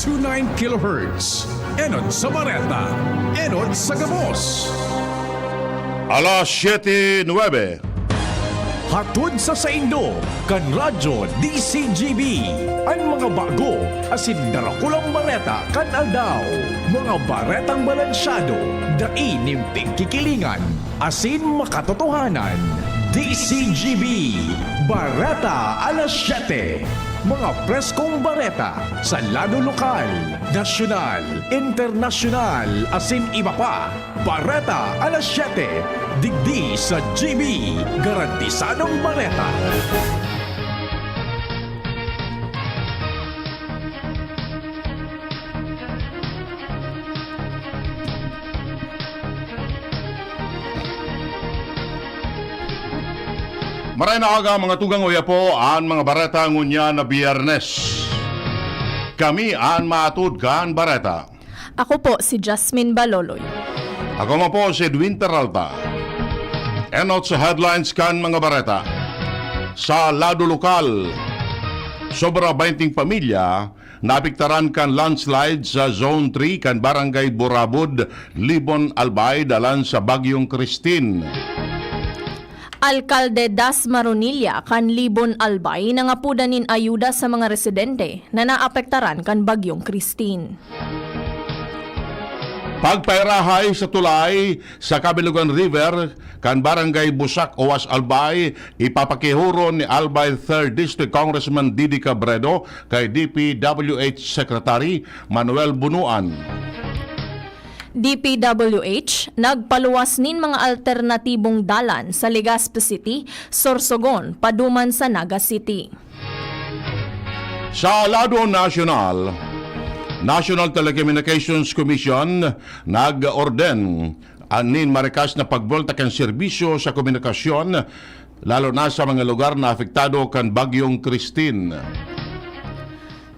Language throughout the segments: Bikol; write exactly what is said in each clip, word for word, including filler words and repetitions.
two nine kilohertz. Enot sa Bareta, enot sa gabos. Alas siyete nuebe. Hatod sa saindo, kan Radyo D C G B, an mga bago asin darakulang bareta kan aldaw. Mga baretang balansyado, dai nin pigkikilingan, asin makatotohanan. D C G B, Bareta alas siyete. Mga preskong bareta sa lado lokal, nasyonal, internasyonal, asin iba pa. Bareta alas siyete, digdi sa G B, garantisadong bareta. Maray na aga, mga tugang, uya po an mga bareta ngunyan na Biyernes. Kami an maatod kan bareta. Ako po si Jasmine Baloloy. Ako man po si Edwin Peralta. Enot sa headlines kan mga bareta. Sa lado lokal, sobra bainting pamilya naapektaran kan landslide sa Zone three kan Barangay Burabod, Libon, Albay, dalan sa Bagyong Christine. Alkalde Das Maronilla kan Libon, Albay, nangapodan nin ayuda sa mga residente na naapektaran kan Bagyong Christine. Pagpairahay sa tulay sa Kabilugan River kan Barangay Busak, Oas, Albay, ipapakihoron ni Albay Third District Congressman Didi Cabredo kay D P W H Secretary Manuel Bunuan. D P W H, nagpaluwas nin mga alternatibong dalan sa Legazpi City, Sorsogon, paduman sa Naga City. Sa lado nasyonal, National Telecommunications Commission nag-orden nin marikas na pagbuelta kan serbisyo sa komunikasyon, lalo na sa mga lugar na apektado kan Bagyong Christine.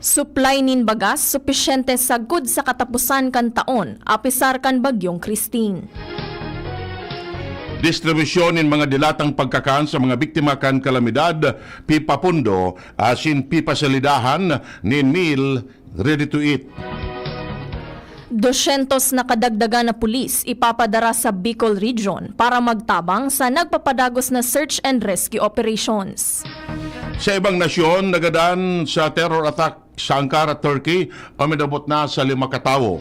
Supply nin bagas supisyente sagkod sa kataposan kan taon, apisar kan Bagyong Christine. Distribusyon nin mga dilatang pagkakan sa mga biktima kan kalamidad, pipapundo asin pipasalidahan nin meal ready to eat. Dosyentos na kadagdagan na pulis ipapadara sa Bicol Region para magtabang sa nagpapadagos na search and rescue operations. Sa ibang nasyon, nagadan sa terror attack sa Ankara, Turkey, uminabot na sa lima katawo.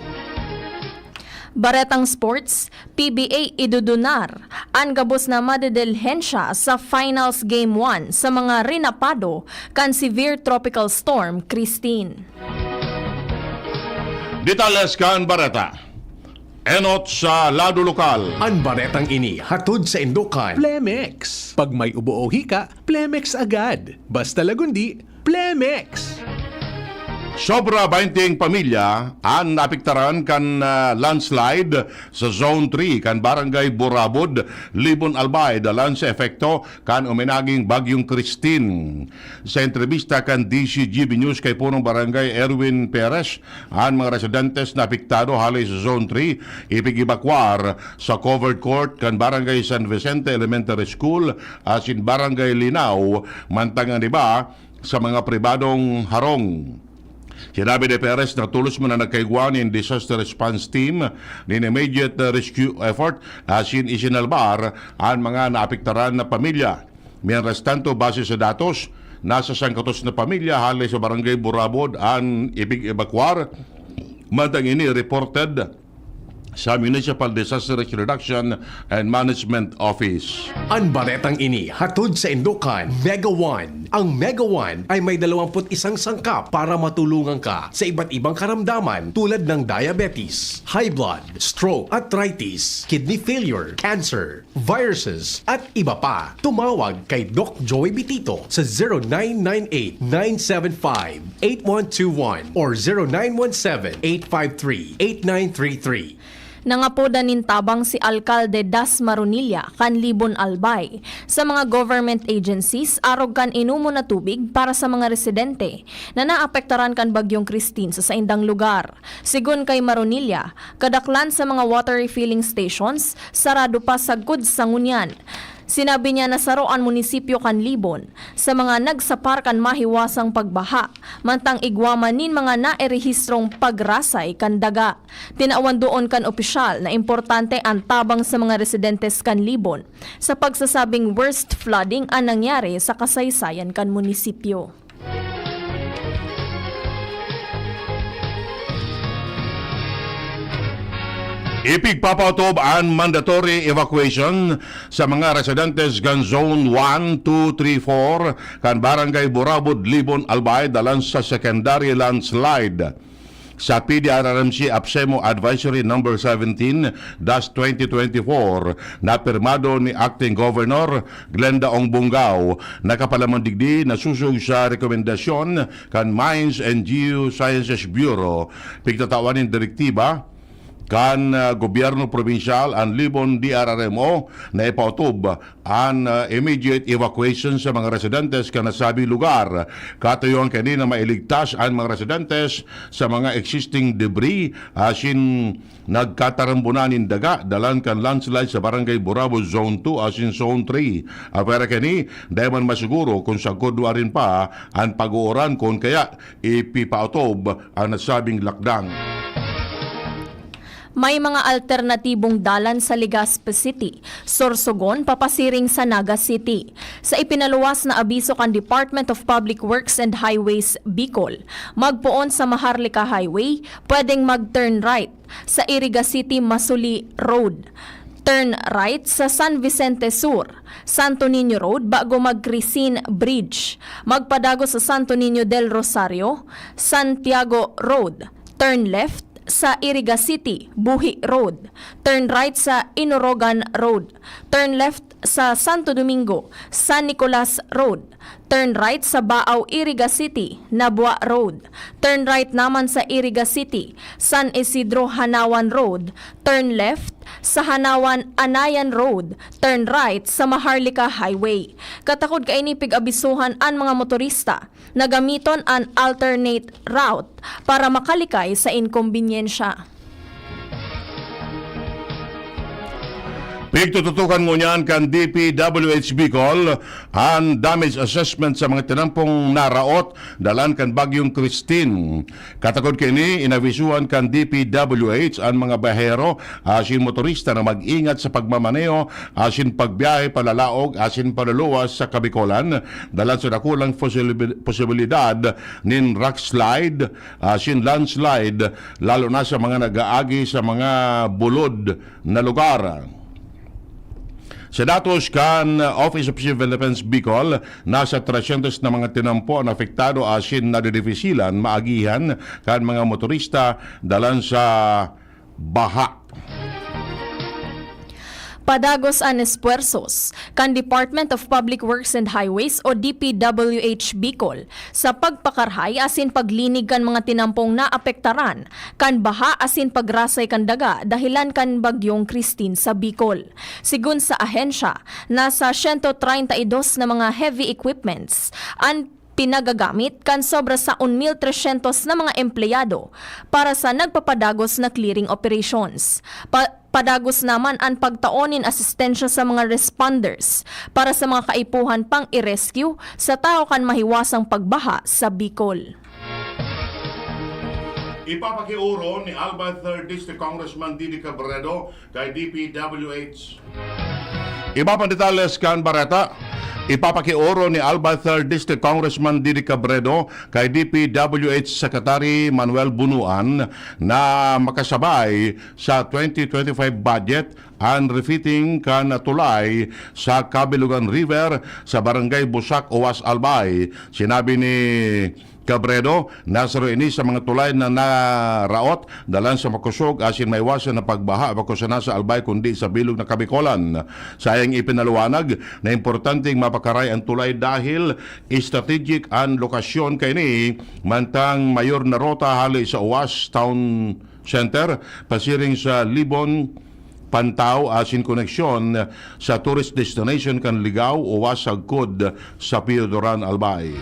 Baretang sports, P B A idudunar an gabos na madedelhensya sa Finals Game one sa mga rinapado kan severe tropical storm Christine. Detalles kan bareta. Enot sa lado lokal. An baretang ini hatod saindo kan Plemex. Pag may ubo o hika, Plemex agad. Basta lagundi, Plemex! Sobra bainting pamilya an naapektaran kan, ah, landslide sa Zone three kan Barangay Burabod, Libon, Albay, dalan sa epekto kan uminaging Bagyong Christine. Sa entrebista kan D C G B News kay Punong Barangay Erwin Perez, an mga residentes na apektado hale sa Zone three ipig-ebakwar sa covered court kan Barangay San Vicente Elementary School asin Barangay Linao, mantang an iba sa mga pribadong harong. Sinabi ni Perez na tolos man an nagkaigwa nin disaster response team nin immediate rescue effort asin isinalbar an mga naapektaran na pamilya. Mientras tanto, base sa datos, nasa sangkatos na pamilya hale sa Barangay Burabod an ipig-ebakwar. Mantang ini reported sa Municipal Disaster Risk Reduction and Management Office. An baretang ini hatod saindo kan Mega One. Ang Mega One ay may dalawampu't isang sangkap para matulungan ka sa iba't ibang karamdaman tulad ng diabetes, high blood, stroke, arthritis, kidney failure, cancer, viruses, at iba pa. Tumawag kay Doc Joey Bitito sa zero nine nine eight, nine seven five, eight one two one or zero nine one seven, eight five three, eight nine three three. Nangapodan nin tabang si Alkalde Das Maronilla kan Libon, Albay sa mga government agencies arog kan inomon na tubig para sa mga residente na naapektaran kan Bagyong Christine sa saindang lugar. Sigon kay Maronilla, kadaklan sa mga water refilling stations, sarado pa sagkod sa ngunyan. Sinabi niya na saro an munisipyo kan Libon sa mga nagsapar kan mahiwasang pagbaha, mantang igwa man nin mga nairehistrong pagrasay kan daga. Tinawan doon kan opisyal na importante an tabang sa mga residentes kan Libon sa pagsasabing worst flooding an nangyari sa kasaysayan kan munisipyo. Ipigpapautob an mandatory evacuation sa mga residentes kan Zone one, two, three, four kan Barangay Burabod, Libon, Albay, dalan sa secondary landslide. Sa P D R R M C APSEMO Advisory Number seventeen dash twenty twenty-four na pirmado ni Acting Governor Glenda Ong Bongao, nakapalaman digdi na sosog sa rekomendasyon kan Mines and Geosciences Bureau, pigtatawan nin direktiba kan, ah, gobyerno probinsyal an Libon D R R M O na ipautob an, ah, immediate evacuation sa mga residentes kan nasabing lugar. Katuyuan kaini na mailigtas an mga residentes sa mga existing debris asin nagkatarambunan nin daga dalan kan landslide sa Barangay Burabod Zone two asin Zone three. Apwera kaini, dai man masiguro kun sagkod warin pa an pag-uuran kun kaya ipipaotob an nasabing lakdang. May mga alternatibong dalan sa Legazpi City, Sorsogon, papasiring sa Naga City. Sa ipinaluwas na abiso kan Department of Public Works and Highways Bicol, magpoon sa Maharlika Highway, pwedeng mag-turn right sa Iriga City Masuli Road. Turn right sa San Vicente Sur, Santo Niño Road, bago mag-Crisin Bridge. Magpadagos sa Santo Niño del Rosario, Santiago Road. Turn left sa Iriga City, Buhi Road. Turn right sa Inorogan Road. Turn left sa Santo Domingo, San Nicolas Road. Turn right sa Baao, Iriga City, Nabua Road. Turn right naman sa Iriga City, San Isidro, Hanawan Road. Turn left sa Hanawan, Anayan Road. Turn right sa Maharlika Highway. Katakod kaini, pig-abisohan an mga motorista na gamiton an alternate route para makalikay sa inkombinyensya. Pigtututukan ngunyan kan D P W H Bicol an damage assessment sa mga tinampong naraot dalan kan Bagyong Christine. Katakod kaini, inabisuhan kan D P W H an mga bahero asin motorista na mag-ingat sa pagmamaneho asin pagbiyahe palalaog asin paluluwas sa Kabikolan, dalan sa dakulang posibi-, posibilidad nin rock slide asin landslide, lalo na sa mga nag-aagi sa mga bulod na lugar. Sa datos kan Office of Civil Defense Bicol, nasa tresyentos na mga tinampo an apektado asin nadidifisilan maagihan kan mga motorista dalan sa baha. Padagos an espuwersos kan Department of Public Works and Highways o D P W H Bicol sa pagpakarahay asin paglinig kan mga tinampong naapektaran kan baha asin pagrasay kan daga dahelan kan Bagyong Christine sa Bicol. Sigon sa ahensya, nasa siyento treinta y dos na mga heavy equipments an pinagagamit kan sobra sa un mil tresyentos na mga empleyado para sa nagpapadagos na clearing operations. Pa-, padagos naman an pagtao nin asistensya sa mga responders para sa mga kaipuhan pang-i-rescue sa tahaw kan mahiwasang pagbaha sa Bicol. Ipapakioro ni Albay Third District Congressman Didi Cabredo kay D P W H. Iba pang detalles kan bareta, ipapakioro ni Albay Third District Congressman Didi Cabredo kay D P W H Secretary Manuel Bunuan na makasabay sa twenty twenty-five budget an refitting kan tulay sa Cabilugan River sa Barangay Busak, Oas, Albay. Sinabi ni Cabredo, nasaro ini sa mga tulay na naraot dalan sa makosog asin maiwasan na pagbaha bako sana sa Albay kundi sa bilog na Kabikolan. Sa iyang ipinaliwanag na importanteng mapakaray ang tulay dahil strategic an lokasyon kaini, mantang mayor na rota hali sa Oas Town Center, pasiring sa Libon, Pantao asin koneksyon sa tourist destination kan Ligao, Oas sagkod sa Pio Duran, Albay.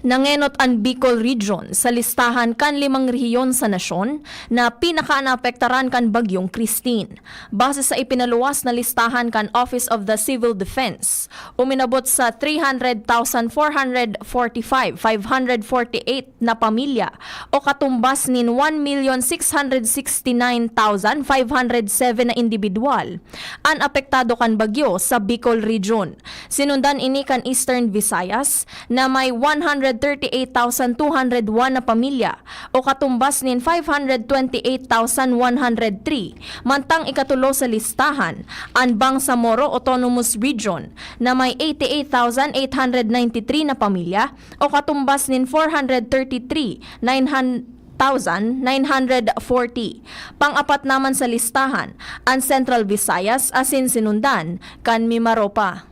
Nangenot an Bicol Region sa listahan kan limang rehiyon sa nasyon na pinakanaapektaran kan Bagyong Christine. Base sa ipinaluwas na listahan kan Office of the Civil Defense, uminabot sa three hundred thousand four hundred forty-five, five hundred forty-eight na pamilya o katumbas nin one million six hundred sixty-nine thousand five hundred seven na indibidwal an apektado kan bagyo sa Bicol Region. Sinundan ini kan Eastern Visayas na may one hundred thirty-eight thousand two hundred one na pamilya o katumbas nin five hundred twenty-eight thousand one hundred three, mantang ikatulo sa listahan an Bangsamoro Autonomous Region na may eighty-eight thousand eight hundred ninety-three na pamilya o katumbas nin four hundred thirty-three nine hundred thousand nine hundred forty. Pang-apat naman sa listahan an Central Visayas asin sinundan kan Mimaropa.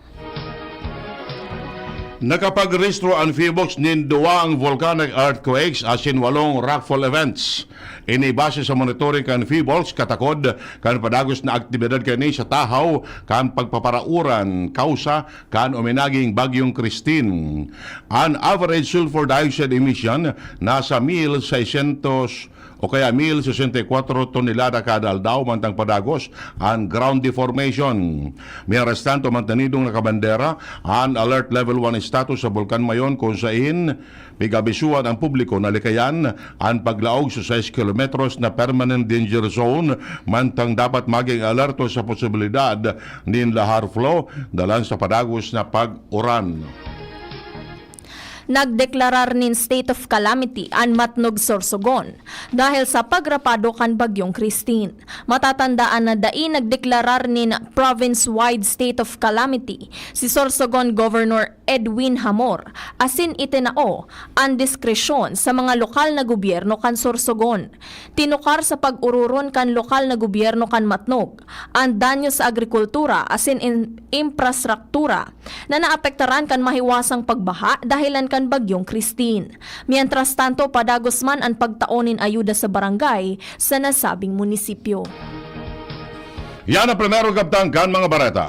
Nakapagrehistro an PHIVOLCS nin duwang volcanic earthquakes asin walong rockfall events. Ini base sa monitoring kan PHIVOLCS katakod kan padagos na aktibidad kaini sa tahaw kan pagpaparauran kausa kan uminaging Bagyong Christine. An average sulfur dioxide emission nasa mil seiscientos o kaya mil sesenta y cuatro tonelada kada aldaw, mantang padagos an ground deformation. Mientras tanto, mantenidong nakabandera an Alert Level one status sa Bulkan Mayon, kun sain pig-abisuhan ang publiko na likayan an paglaog sa sais kilometros na permanent danger zone, mantang dapat maging alerto sa posibilidad nin lahar flow dalan sa padagos na pag-uran. Nagdeklarar nin state of calamity an Matnog, Sorsogon dahil sa pagrapado kan Bagyong Christine. Matatandaan na dai nagdeklarar nin province-wide state of calamity si Sorsogon Governor Edwin Hamor, asin itinao an diskresyon sa mga lokal na gobyerno kan Sorsogon. Tinukar sa pag-ororon kan lokal na gobyerno kan Matnog an danyo sa agrikultura asin in-, imprastruktura na naapektaran kan mahiwasang pagbaha dahelan kan Bagyong Christine. Mientras tanto, padagos man an pagtao nin ayuda sa barangay sa nasabing munisipyo. Yan ang primerong kabtang kan mga bareta.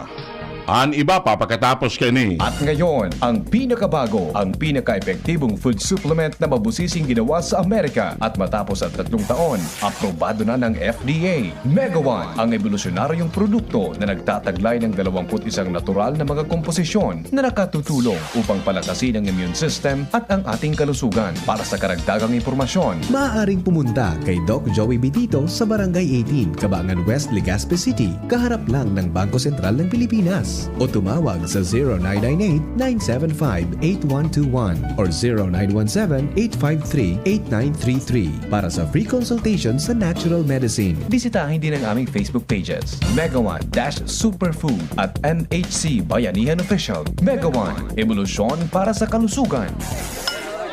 An iba pa pakatapos kaini. At ngayon, ang pinakabago, ang pinaka-epektibong food supplement na mabusising ginawa sa Amerika. At matapos ang tatlong taon, aprobado na ng F D A. Mega One, ang ebolusyonaryong produkto na nagtataglay ng dalawampu't isang natural na mga komposisyon na nakatutulong upang palakasin ang immune system at ang ating kalusugan. Para sa karagdagang impormasyon, maaaring pumunta kay Doc Joey Bitito sa Barangay eighteen, Cabangan West, Legazpi City, kaharap lang ng Bangko Sentral ng Pilipinas. O tumawag sa zero nine nine eight, nine seven five, eight one two one or zero nine one seven, eight five three, eight nine three three para sa free consultation sa natural medicine. Bisitahin din ang aming Facebook pages, Mega One dash Superfood at M H C Bayanihan Official. Mega One, ebolusyon para sa kalusugan.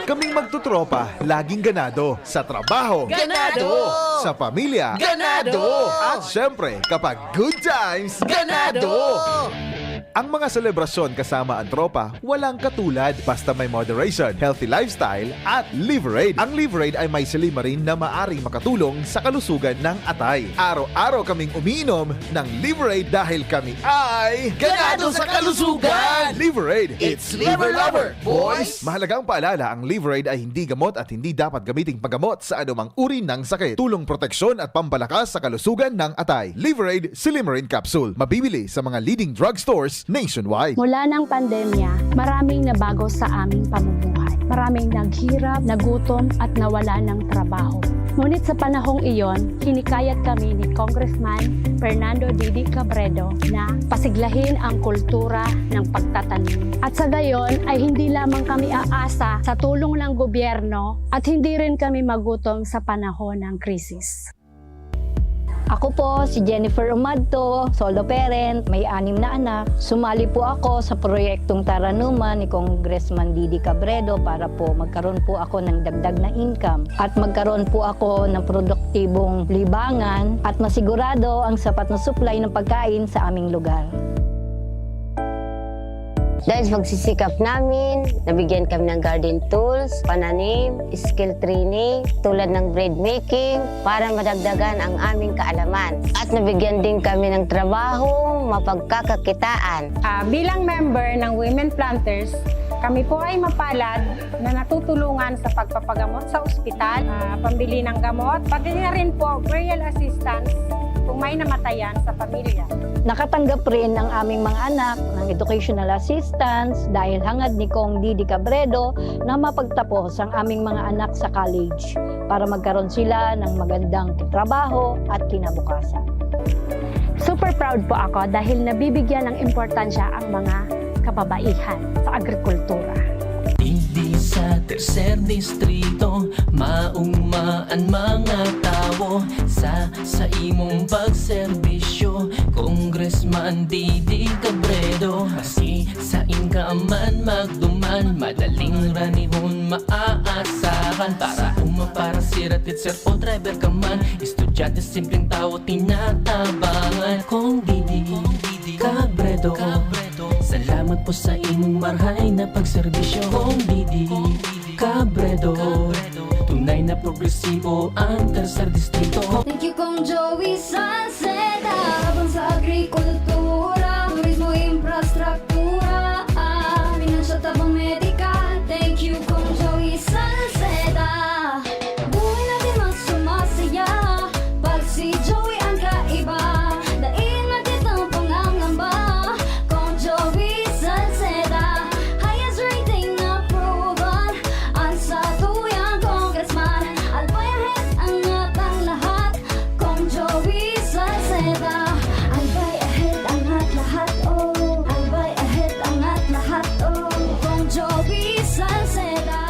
Kaming magtotropa, laging ganado. Sa trabaho, ganado! Sa pamilya, ganado! At syempre, kapag good times, ganado! Ang mga selebrasyon kasama ang tropa, walang katulad. Basta may moderation, healthy lifestyle, at Liverade. Ang Liverade ay may silymarin na maaring makatulong sa kalusugan ng atay. Araw-araw kaming umiinom ng Liverade dahil kami ay ganado sa kalusugan! Liverade, it's Liver Lover, boys! Mahalagang paalala, ang Liverade ay hindi gamot at hindi dapat gamiting panggamot sa anumang uri ng sakit. Tulong, proteksyon at pampalakas sa kalusugan ng atay. Liverade Silymarin Capsule. Mabibili sa mga leading drugstores nationwide. Mula ng pandemya, maraming nabago sa aming pamumuhay. Maraming naghirap, nagutom at nawala ng trabaho. Ngunit sa panahong iyon, hinikayat kami ni Congressman Fernando Didi Cabredo na pasiglahin ang kultura ng pagtatanim. At sa gayon ay hindi lamang kami aasa sa tulong ng gobyerno at hindi rin kami magutom sa panahon ng krisis. Ako po si Jennifer Umadto, solo parent, may anim na anak. Sumali po ako sa proyektong Taranuman ni Congressman Didi Cabredo para po magkaroon po ako ng dagdag na income at magkaroon po ako ng produktibong libangan at masigurado ang sapat na supply ng pagkain sa aming lugar. Dahil sa pagsisikap namin, nabigyan kami ng garden tools, pananim, skill training, tulad ng bread making, para madagdagan ang aming kaalaman. At nabigyan din kami ng trabahong mapagkakakitaan. Ah, bilang member ng Women Planters, Kami po ay mapalad na natutulungan sa pagpapagamot sa ospital, ah, pambili ng gamot, pati na rin po burial assistance kung may namatayan sa pamilya. Nakatanggap rin ang aming mga anak ng educational assistance dahil hangad ni Cong Didi Cabredo na mapagtapos ang aming mga anak sa college para magkaroon sila ng magandang trabaho at kinabukasan. Super proud po ako dahil nabibigyan ng importansya ang mga kababaihan sa agrikultura. Digdi sa tercer distrito, mauma an mga tawo sa saimong pagserbisyo. Congressman Didi Cabredo, maski sain ka man magduman, madaling ranihon maaasahan. Para uma, para sira, teacher o driver ka man, estudyante, simpleng tawo, tinatabangan. Cong Didi Cabredo, salamat po sa imong marhay na pagserbisyo. Cong Didi Cabredo, tunay na progresibo ang tercer distrito. Thank you, Cong Joey Salceda. Tabang sa agrikultura, turismo, infrastruktura, ah, pinansyal, tabang medikal. Thank you, Cong Joey Salceda. Buhay natin mas sumasaya pag si Joey ang kaiba. Dai na kitang pangangamba, Cong Joey Salceda. Highest rating na proven, ang satuyang congressman. Albay ahead, angat ang lahat, Cong Joey Salceda. Albay ahead, angat lahat, oh. Albay ahead, angat lahat, oh. Cong Joey Salceda.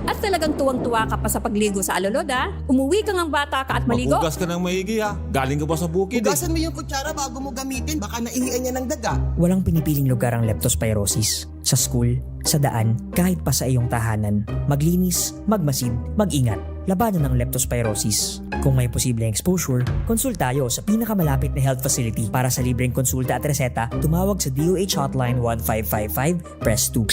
At talagang tuwang-tuwa ka pa sa pagligo sa alulod, ah. Umuwi ka ngang bata ka at maligo. Maghugas ka ng maigi, ha? Galing ka pa sa bukid, eh. Hugasan mo yung kutsara bago mo gamitin, baka naihian niya ng daga. Walang pinipiling lugar ang leptospirosis. Sa school, sa daan, kahit pa sa iyong tahanan. Maglinis, magmasid, mag-ingat. Labanan ang leptospirosis. Kung may posibleng exposure, konsulta tayo sa pinakamalapit na health facility. Para sa libreng konsulta at reseta, tumawag sa D O H Hotline one five five five, press two.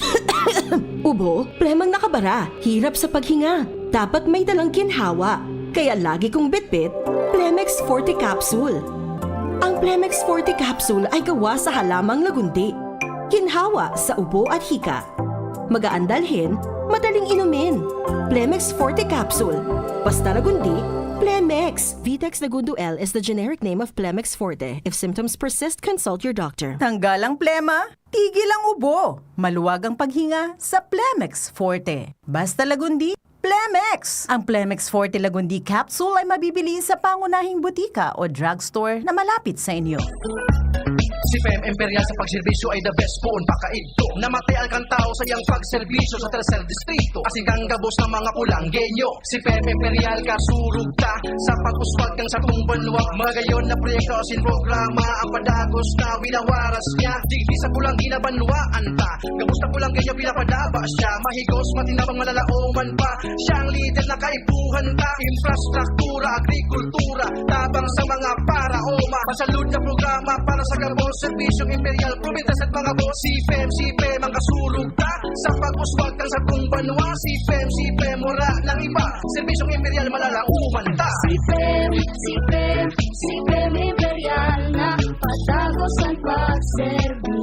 Ubo, plemang nakabara, hirap sa paghinga. Dapat may dalang ginhawa. Kaya lagi kong bitbit, Plemex Forte Capsule. Ang Plemex Forte Capsule ay gawa sa halamang lagundi. Ginhawa sa ubo at hika. Magaan dalhin, madaling inumin. Plemex Forte Capsule. Basta lagundi, Plemex. Vitex Lagundo L is the generic name of Plemex Forte. If symptoms persist, consult your doctor. Tanggal ang plema, tigil ang ubo. Maluwag ang paghinga sa Plemex Forte. Basta lagundi, Plemex! Ang Plemex Forte Lagundi Capsule ay mabibili sa pangunahing butika o drugstore na malapit sa inyo. Si P M Imperial sa pagserbisyo ay the best poon pakaidto. Namatay alkantao sa iyang pagserbisyo sa Tercer Distrito. Asin kang gabos na mga Pulanggenyo. Si P M Imperial kasurog ta sa pag-uswag kan satong banwa. Magayon na proyekto asin programa ang padagos na winawaras niya. Digdi sa Pulanggi na banwaan ta. Gabos na Pulanggenyo pinapadaba siya. Mahigos, matinabang, malalaoman pa. Siya ang lider na kaipuhan ta. Infrastruktura, agrikultura, tabang sa mga paraoma. Masalud na programa para sa gabos, serbisyong imperial, probinsya sa mga boss. Si P M, si P M ang kasurog ta. Sa pag-uswag kan satong banwa, si P M, si P M, wala nang iba. Serbisyong imperial, malalaoman ta. Si P M, si P M, si P M Imperial na padagos ang pagserbi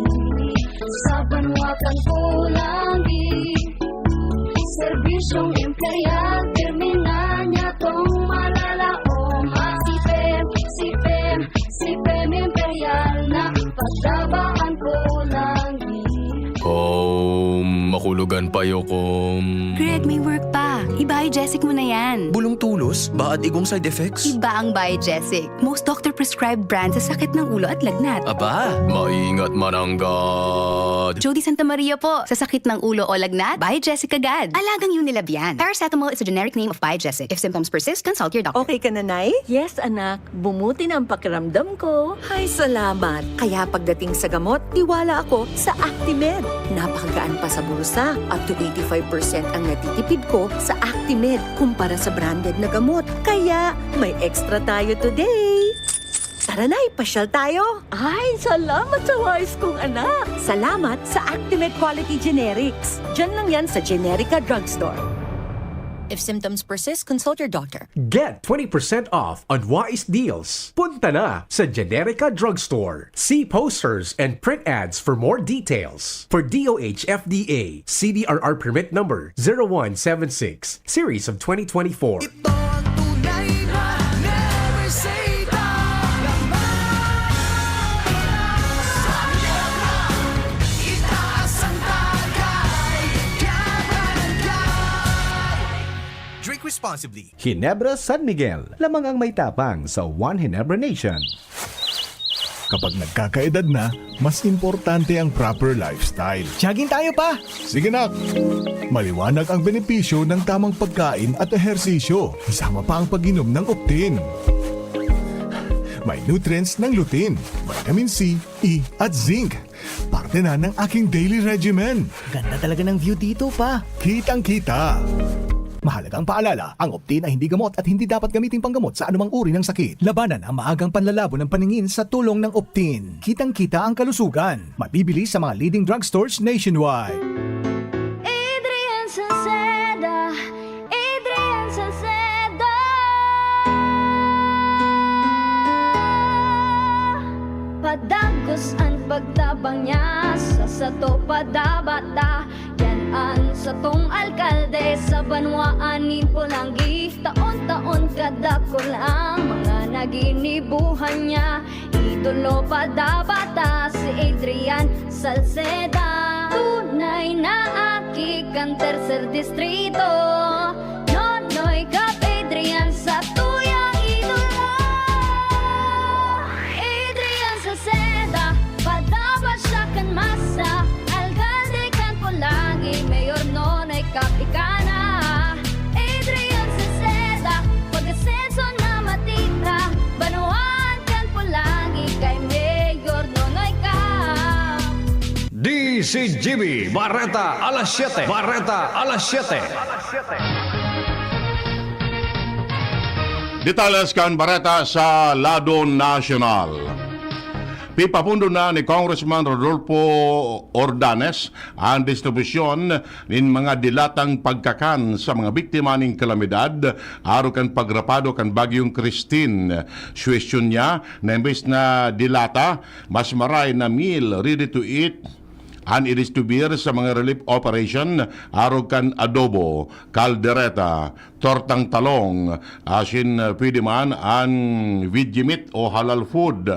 sa banwa kan Pulanggi. Serbisyong imperial, terminal niya tong malalaoman. Si P M, si P M, si P M Imperial na padaba ang Pulanggi. Kom, makulogan pa yo, kom. Greg, may work pa. I-Biogesic mo na yan. Bulong tulos, baad igong side effects? Iba ang Biogesic. Most doctor-prescribed brand sa sakit ng ulo at lagnat. Aba, maingat mananggad. Jody Santa Maria po. Sa sakit ng ulo o lagnat, Biogesic agad. Alagang Unilab yan. Paracetamol is a generic name of Biogesic. If symptoms persist, consult your doctor. Okay ka na, Nay? Yes, anak. Bumuti na ang pakiramdam ko. Ay, salamat. Kaya pagdating sa gamot, tiwala ako sa Actimed. Napakagaan pa sa bulsa. Up to eighty-five percent ang natitipid ko sa Actimed kumpara sa branded na gamot. Kaya, may extra tayo today. Tara na, ipasyal tayo. Ay, salamat sa wais kong anak. Salamat sa Actimed Quality Generics. Diyan lang yan sa Generica Drugstore. If symptoms persist, consult your doctor. Get twenty percent off on Wise Deals. Punta na sa Generica Drugstore. See posters and print ads for more details. For D O H F D A, C D R R permit number zero one seven six, series of twenty twenty-four. Ito ang tunay na never say die. Laman sa hirap na itaas ang tagay. Kabarangay. Drink responsibly. Ginebra San Miguel, lamang ang may tapang sa One Ginebra Nation. Kapag nagkakaedad na, mas importante ang proper lifestyle. Jogging tayo, pa! Sige, nak! Maliwanag ang benepisyo ng tamang pagkain at ehersisyo, kasama pa ang pag-inom ng Optin. May nutrients ng lutein, vitamin C, E, at zinc. Parte na ng aking daily regimen. Ganda talaga ng view dito, pa. Kitang-kita. Mahalagang paalala, ang Optin ay hindi gamot at hindi dapat gamiting panggamot sa anumang uri ng sakit. Labanan ang maagang panlalabo ng paningin sa tulong ng Optin. Kitang-kita ang kalusugan. Mabibili sa mga leading drugstores nationwide. Adrian Salceda, Adrian Salceda. Padagos an pagtabang niya sa sato padabata. Yan an satong alkalde sa banwaan nin Polangui. Taon-taon kadakul ang mga naginibuhan niya. Idolo padabata si Adrian Salceda. Tunay na aki kan Tercer Distrito. Nonoy Cap Adrian sa tuyang idolo. Adrian Salceda, padaba siya kan masa. Alkalde kan Polangui, Mayor Nonoy Cap ika na. Adrian Salceda, pag-asenso na matita. Banwaan kan Polangui kay Mayor Nonoy Cap. D C G B, Bareta alas siyete. Bareta alas siyete. Detalles kan bareta sa lado nasyonal. Pipapondo na ni Congressman Rodolfo Ordanes an distribusyon nin mga dilatang pagkakan sa mga biktima nin kalamidad arog kan pagrapado kan Bagyong Christine. Suhestyon niya na imbes na dilata, mas maray na meal ready to eat an i-distribute sa mga relief operation arog kan adobo, kaldereta, tortang talong, asin, ah, pwede man an veggie meat o halal food.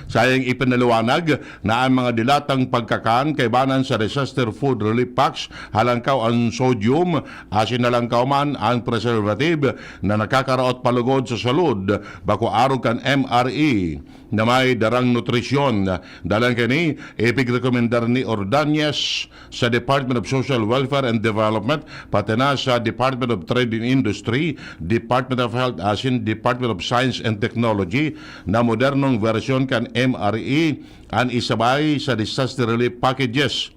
Sayang ipinaliwanag na an mga dilatang pagkakan kaibanan sa disaster food relief packs, halangkaw an sodium, asin halangkaw man an preservative na nakakaraot palugod sa salud, bako arog kan M R E na may darang nutrisyon. Dalan kaini, ipigrekomendar ni Ordanes sa Department of Social Welfare and Development, pati na sa Department of Trade and Industry, Department of Health asin Department of Science and Technology na modernong bersyon kan M R E an isabay sa disaster relief packages.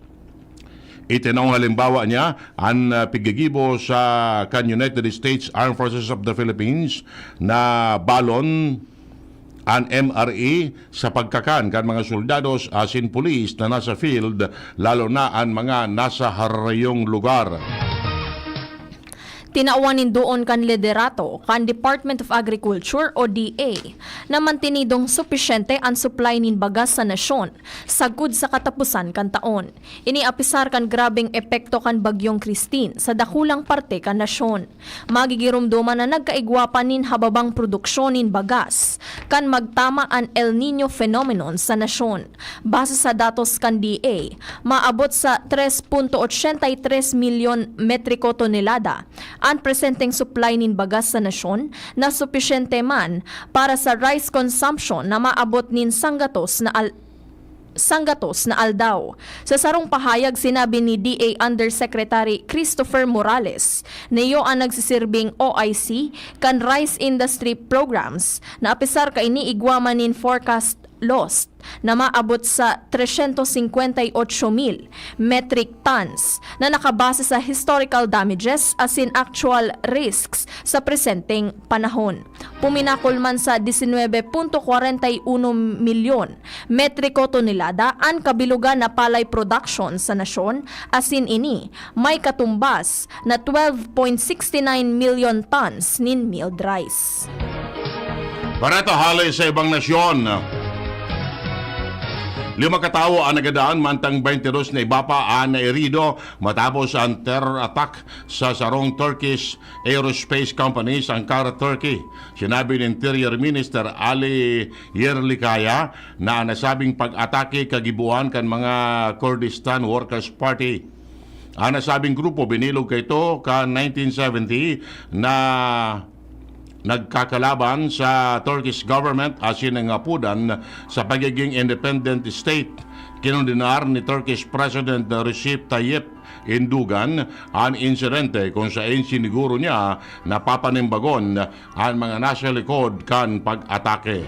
Itinong halimbawa niya an, ah, piggigibo sa kan United States Armed Forces of the Philippines na balon an M R E sa pagkakan kan mga soldados asin pulis na nasa field, lalo na an mga nasa harayong lugar. Tinawan nin duon kan liderato kan Department of Agriculture o D A na mantinidong supisyente an supply nin bagas sa nasyon sagkod sa kataposan kan taon. Ini apisar kan grabeng epekto kan Bagyong Christine sa dakulang parte kan nasyon. Magigiromdoman na nagkaigwa pa nin hababang produksyon nin bagas kan magtama an El Niño phenomenon sa nasyon. Base sa datos kan D A, maabot sa tres punto ochenta y tres milyon metriko tonelada an presenteng supply nin bagas sa nasyon, na supisyente man para sa rice consumption na maabot nin sanggatos na al-, sanggatos na aldaw. Sa sarong pahayag, sinabi ni D A Undersecretary Christopher Morales, na iyo an nagsisirbing O I C kan Rice Industry Programs, na apisar kaini igwa man nin forecast lost na maabot sa tresyentos singkwenta y otso mil metric tons na nakabase sa historical damages asin actual risks sa presenteng panahon. Puminakol man sa disinwebe punto kwarenta y uno milyon metriko tonelada an kabilugan na palay production sa nasyon, asin ini may katumbas na twelve point six nine million tons nin milled rice. Bareta hale sa ibang nasyon. Lima katawo ang nagadan, mantang twenty-dos na iba pa ang nairido matapos ang terror attack sa sarong Turkish aerospace company sa Ankara, Turkey. Sinabi ni Interior Minister Ali Yerlikaya na ang nasabing pag-atake kagiboan kan mga Kurdistan Workers' Party. Ang nasabing grupo binilog kaito kan nineteen seventy na nagkakalaban sa Turkish government asin nangapodan sa pagiging independent state. Kinondenar ni Turkish President Recep Tayyip Erdogan an insidente kung sain siniguro niya napapanimbagon an mga nasa likod kan pag-atake.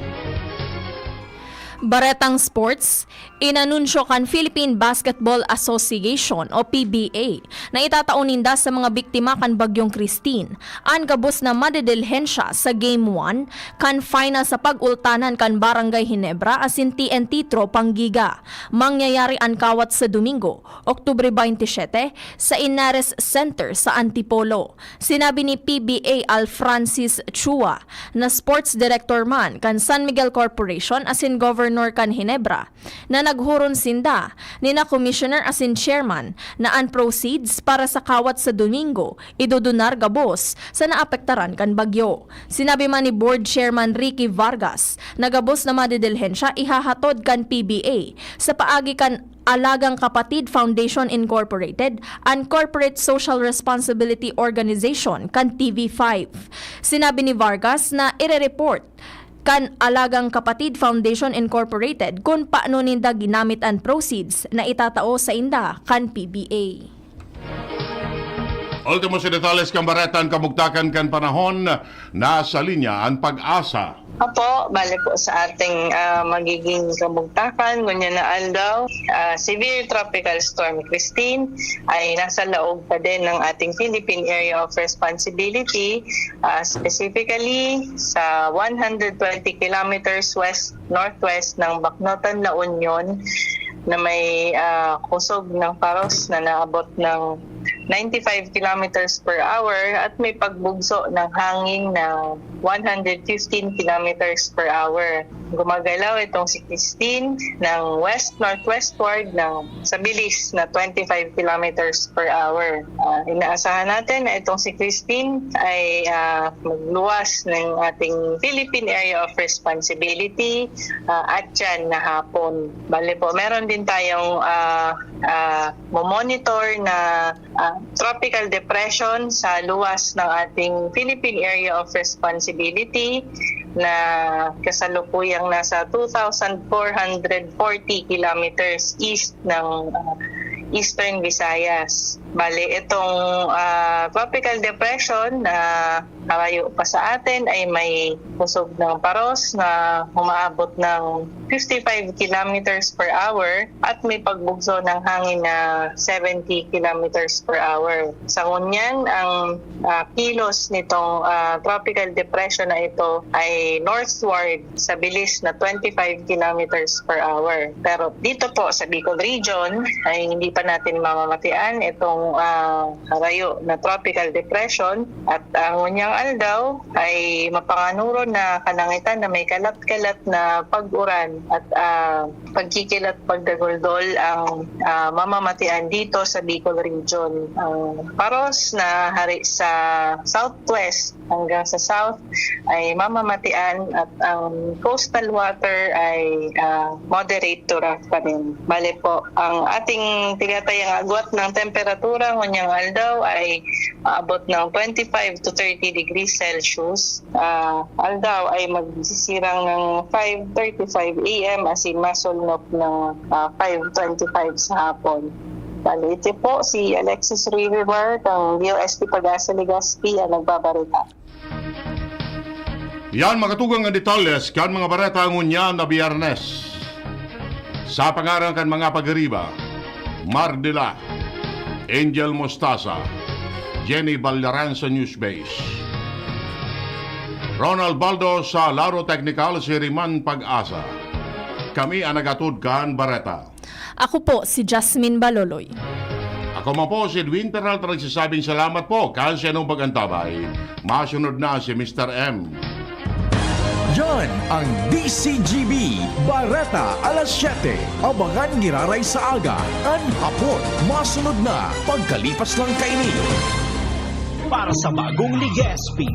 Baretang sports, inanunsyo kan Philippine Basketball Association o P B A na itatao ninda sa mga biktima kan Bagyong Christine an gabos na madedilhensya sa Game one kan final sa pag-ultanan kan Barangay Ginebra asin T N T Tropang Giga. Mangyayari an kawat sa Domingo, Oktubre twenty-seven, sa Inares Center sa Antipolo. Sinabi ni P B A Al Francis Chua na sports director man kan San Miguel Corporation asin governor kan Ginebra, na naghuron sinda ni na commissioner asin chairman na an proceeds para sa kawat sa Domingo idodonar gabos sa naapektaran kan bagyo. Sinabi man ni Board Chairman Ricky Vargas na gabos na madedilhensya ihahatod kan P B A sa paagi kan Alagang Kapatid Foundation Incorporated, an corporate social responsibility organization kan T V five. Sinabi ni Vargas na ire-report kan Alagang Kapatid Foundation Incorporated kun paano ninda ginamit an proceeds na itatao sainda kan P B A. Ultimo sa detalles kan bareta, an kamugtakan kan panahon. Nasa linya an Pag-asa. Opo, bale po sa ating ah, magiging kamugtakan, ngunyan na aldaw, ah, severe tropical storm Christine ay nasa laog pa din ng ating Philippine Area of Responsibility, ah, specifically sa one hundred twenty kilometers west-northwest ng Baknotan, La Union, na may ah, kusog ng paros na naabot ng ninety-five kilometers per hour at may pagbugso ng hangin na one hundred fifteen kilometers per hour. Gumagalaw itong si Christine ng west-northwestward ng sa bilis na twenty-five kilometers per hour. Ah, inaasahan natin na itong si Christine ay ah, magluwas ng ating Philippine Area of Responsibility ah, at yan na hapon. Bale po, meron din tayong ah, ah, momonitor na ah, tropical depression sa luwas ng ating Philippine Area of Responsibility na kasalukuyang nasa two thousand four hundred forty kilometers east ng ah, Eastern Visayas. Bale, itong ah, tropical depression na karayo pa sa atin ay may kusog ng paros na umaabot ng fifty-five kilometers per hour at may pagbugso ng hangin na seventy kilometers per hour. Sa ngunyan, ang ah, kilos nitong ah, tropical depression na ito ay northward sa bilis na twenty-five kilometers per hour. Pero dito po sa Bicol Region ay hindi pa natin mamamatian itong ah, karayo na tropical depression at ang ngunyan aldaw ay mapanganoro na kalangitan na may kalat-kalat na pag-uran at ah, pagkikilat pagdaguldol ang ah, mamamatian dito sa Bicol Region. Ang paros na hari sa southwest hanggang sa south ay mamamatian at ang coastal water ay ah, moderate to rough pa rin. Bale po, ang ating tigatayang agwat ng temperatura ngonyang aldaw ay aabot ng twenty-five to thirty degrees Celsius. Ah, aldaw ay magsisirang ng five thirty-five A M asin masulnop ng ah, five twenty-five sa hapon. Bale, ito po si Alexis River ng D O S T Pag-asa Legazpi ang nagbabarita. Yan, mga tugang, ang detalles kan mga bareta ngunyan na Biyernes. Sa pangaran kan mga pag-ariba, Mardila, Angel Mostaza, Jenny Ballaran sa Newsbase, Ronald Baldo sa Laro Technical, si Riman Pag-asa. Kami ang nagatod kan bareta. Ako po si Jasmine Baloloy. Ako man po si Edwin Peralta, nagsasabing salamat po kan sa inyong pag-antabay. Masunod na si Mister M. Yan ang D C G B, Bareta alas siyete. Abangan giraray sa aga, an hapon. Masunod na, pagkalipas lang kaini. Para sa bagong Legazpi,